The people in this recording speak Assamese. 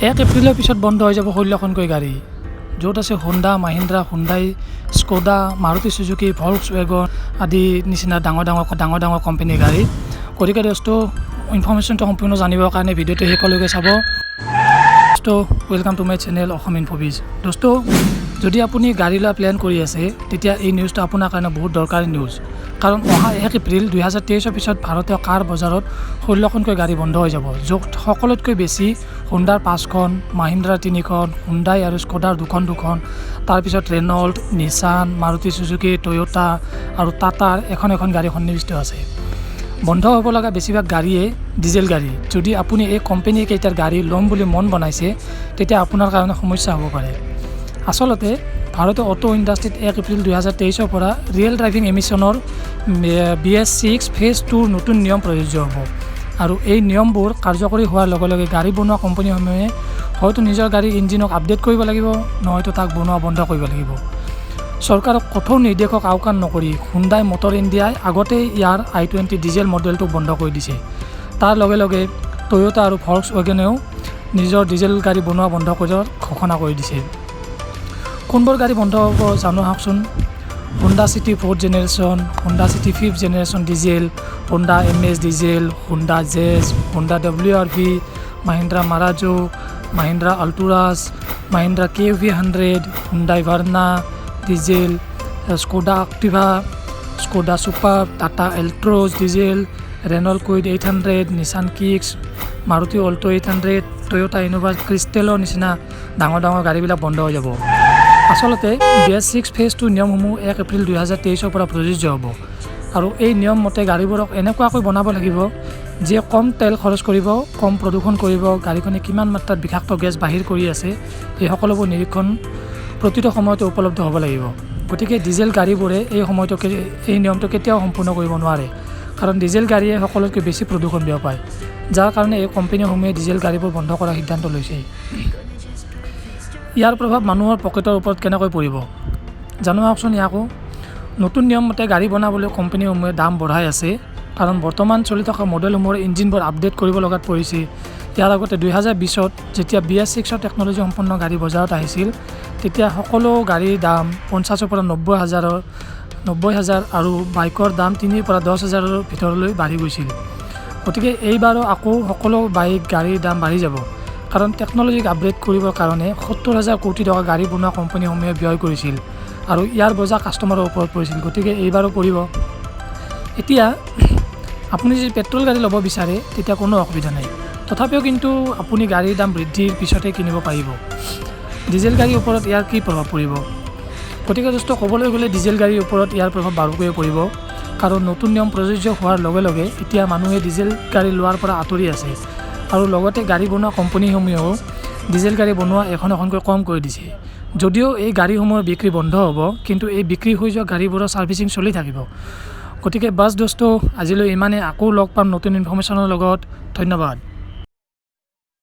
1 এপ্ৰিলৰ পিছত বন্ধ হৈ যাব 16খনকৈ গাড়ী, য'ত আছে Honda, Mahindra, Hyundai, Skoda, Maruti Suzuki, Volks wagon আদি নিচিনা ডাঙৰ ডাঙৰ ডাঙৰ ডাঙৰ কোম্পানীৰ গাড়ী। গতিকে দোস্ত, ইনফৰ্মেশ্যনটো সম্পূৰ্ণ জানিবৰ কাৰণে ভিডিঅ'টো শেষলৈকে চাব। দোস্ত, welcome to my channel Assam ইনফবিজ। দোস্ত, যদি আপুনি গাড়ী লোৱা প্লেন কৰি আছে, তেতিয়া এই নিউজটো আপোনাৰ কাৰণে বহুত দৰকাৰী নিউজ। কাৰণ অহা 1 এপ্ৰিল 2023ৰ পিছত ভাৰতীয় কাৰ বজাৰত 16খনকৈ গাড়ী বন্ধ হৈ যাব, য'ত সকলোতকৈ বেছি হোণ্ডাৰ পাঁচখন, মাহিন্দ্ৰাৰ তিনিখন, হুণ্ডাই আৰু স্কোডাৰ দুখন দুখন, তাৰপিছত Renault, Nissan, Maruti Suzuki, Toyota আৰু টাটাৰ এখন এখন গাড়ী সন্নিৱিষ্ট আছে। বন্ধ হ'ব লগা বেছিভাগ গাড়ীয়ে ডিজেল গাড়ী। যদি আপুনি এই কোম্পেনীকেইটাৰ গাড়ী ল'ম বুলি মন বনাইছে, তেতিয়া আপোনাৰ কাৰণে সমস্যা হ'ব পাৰে। আচলতে ভাৰতীয় অটো ইণ্ডাষ্ট্ৰীত 1 এপ্ৰিল 2023ৰ পৰা ৰিয়েল ড্ৰাইভিং এমিশ্যনৰ বিএছ 6 ফেজ 2ৰ নতুন নিয়ম প্ৰযোজ্য হ'ব আৰু এই নিয়মবোৰ কাৰ্যকৰী হোৱাৰ লগে লগে গাড়ী বনোৱা কোম্পানীসমূহে হয়তো নিজৰ গাড়ীৰ ইঞ্জিনক আপডেট কৰিব লাগিব, নহয়তো তাক বনোৱা বন্ধ কৰিব লাগিব। চৰকাৰক কঠোৰ নিৰ্দেশক আওকাণ নকৰি হুণ্ডাই মটৰ ইণ্ডিয়াই আগতেই ইয়াৰ আই 20 ডিজেল মডেলটো বন্ধ কৰি দিছে। তাৰ লগে লগে টয়োটা আৰু ফল্কছ ৱেগনেও নিজৰ ডিজেল গাড়ী বনোৱা বন্ধ কৰাৰ ঘোষণা কৰি দিছে। কোনবোৰ গাড়ী বন্ধ হ'ব জানো আহকচোন। Honda city fourth generation, Honda city fifth generation diesel, Honda Amaze diesel, Honda jazz, Honda WR-V, Mahindra Marazzo, Mahindra আল্ট্ৰুৰাছ, Mahindra KUV 100, Hyundai Verna diesel, Skoda Octavia, Skoda super, Tata Altroz diesel, Renault Kwid 800, Nissan kicks, Maruti Alto 800, Toyota Innova ক্ৰিষ্টেলৰ নিচিনা ডাঙৰ ডাঙৰ গাড়ীবিলাক বন্ধ হৈ যাব। আচলতে বিএছ 6 ফেজ 2 নিয়মসমূহ 1 এপ্ৰিল 2023ৰ পৰা প্ৰযোজ্য হ'ব আৰু এই নিয়ম মতে গাড়ীবোৰক এনেকুৱাকৈ বনাব লাগিব যিয়ে কম তেল খৰচ কৰিব, কম প্ৰদূষণ কৰিব। গাড়ীখনে কিমান মাত্ৰাত বিষাক্ত গেছ বাহিৰ কৰি আছে, এই সকলোবোৰ নিৰীক্ষণ প্ৰতিটো সময়তে উপলব্ধ হ'ব লাগিব। গতিকে ডিজেল গাড়ীবোৰে এই সময়টো, এই নিয়মটো কেতিয়াও সম্পূৰ্ণ কৰিব নোৱাৰে, কাৰণ ডিজেল গাড়ীয়ে সকলোতকৈ বেছি প্ৰদূষণ বিয়পায়, যাৰ কাৰণে এই কোম্পেনীসমূহে ডিজেল গাড়ীবোৰ বন্ধ কৰাৰ সিদ্ধান্ত লৈছে। ইয়াৰ প্ৰভাৱ মানুহৰ পকেটৰ ওপৰত কেনেকৈ পৰিব, জানো আহকচোন ইয়াকো। নতুন নিয়ম মতে গাড়ী বনাবলৈ কোম্পানীসমূহে দাম বঢ়াই আছে, কাৰণ বৰ্তমান চলি থকা মডেলসমূহৰ ইঞ্জিনবোৰ আপডেট কৰিব লগাত পৰিছে। ইয়াৰ আগতে 2020ত যেতিয়া বিএছ 6ৰ টেকন'লজি সম্পন্ন গাড়ী বজাৰত আহিছিল, তেতিয়া সকলো গাড়ীৰ দাম 50ৰ পৰা 90 হাজাৰ আৰু বাইকৰ দাম 3ৰ পৰা 10 হাজাৰৰ ভিতৰলৈ বাঢ়ি গৈছিল। গতিকে এইবাৰো আকৌ সকলো বাইক, গাড়ীৰ দাম বাঢ়ি যাব, কাৰণ টেকন'লজিক আপগ্ৰেড কৰিবৰ কাৰণে 70 হাজাৰ কোটি টকা গাড়ী বনোৱা কোম্পানীসমূহে ব্যয় কৰিছিল আৰু ইয়াৰ বোজা কাষ্টমাৰৰ ওপৰত পৰিছিল। গতিকে এইবাৰো পৰিব। এতিয়া আপুনি যদি পেট্ৰল গাড়ী ল'ব বিচাৰে, তেতিয়া কোনো অসুবিধা নাই। তথাপিও কিন্তু আপুনি গাড়ীৰ দাম বৃদ্ধিৰ পিছতে কিনিব পাৰিব। ডিজেল গাড়ীৰ ওপৰত ইয়াৰ কি প্ৰভাৱ পৰিব? গতিকে দোস্ত, ক'বলৈ গ'লে ডিজেল গাড়ীৰ ওপৰত ইয়াৰ প্ৰভাৱ বাৰুকৈয়ে পৰিব, কাৰণ নতুন নিয়ম প্ৰযোজ্য হোৱাৰ লগে লগে এতিয়া মানুহে ডিজেল গাড়ী লোৱাৰ পৰা আঁতৰি আছে আৰু লগতে গাড়ী বনোৱা কোম্পানীসমূহেও ডিজেল গাড়ী বনোৱা এখন এখনকৈ কম কৰি দিছে। যদিও এই গাড়ীসমূহৰ বিক্ৰী বন্ধ হ'ব, কিন্তু এই বিক্ৰী হৈ যোৱা গাড়ীবোৰৰ ছাৰ্ভিচিং চলি থাকিব। গতিকে বাছ দোস্ত, আজিলৈ ইমানেই। আকৌ লগ পাম নতুন ইনফৰ্মেশ্যনৰ লগত। ধন্যবাদ।